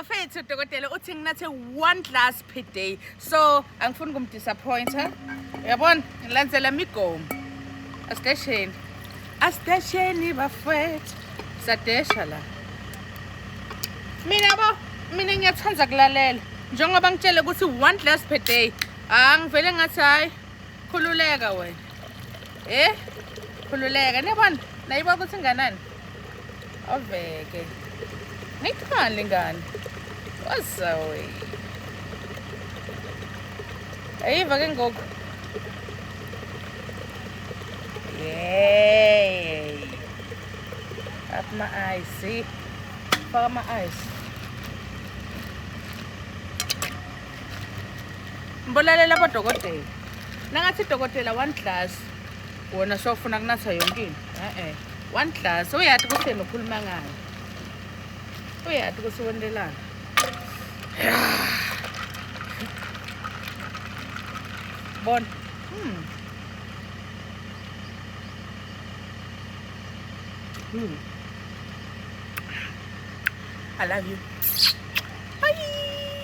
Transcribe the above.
Bafethu, dokotela uthi nginathe one glass per day, so angifuni kumdisappointa. Uyabona, ngilandzela imigomo. Asidesheni, asidesheni bafethu, sadesha la. Mina bo, mina ngiyathanda kulalela. Njengoba ngitshele ukuthi one glass per day, angivele ngathi hayi, khululeka wena. Eh, khululeka. Niyabona, nayiba ukuthi inganani. Aveke. Ngiyithandi ingane. Wazawe. Ayiva ke ngoku. Yay. Up my eyes, see? Faka ama eyes. Mbolalela bodokotela. Nangathi dokotela one glass. Wona sofuna kunatha yonke into. Eh eh. One glass. Uyathi ukuthi yena ukhuluma ngani. Uyathi ukuthi wendelana. Bona. I love you.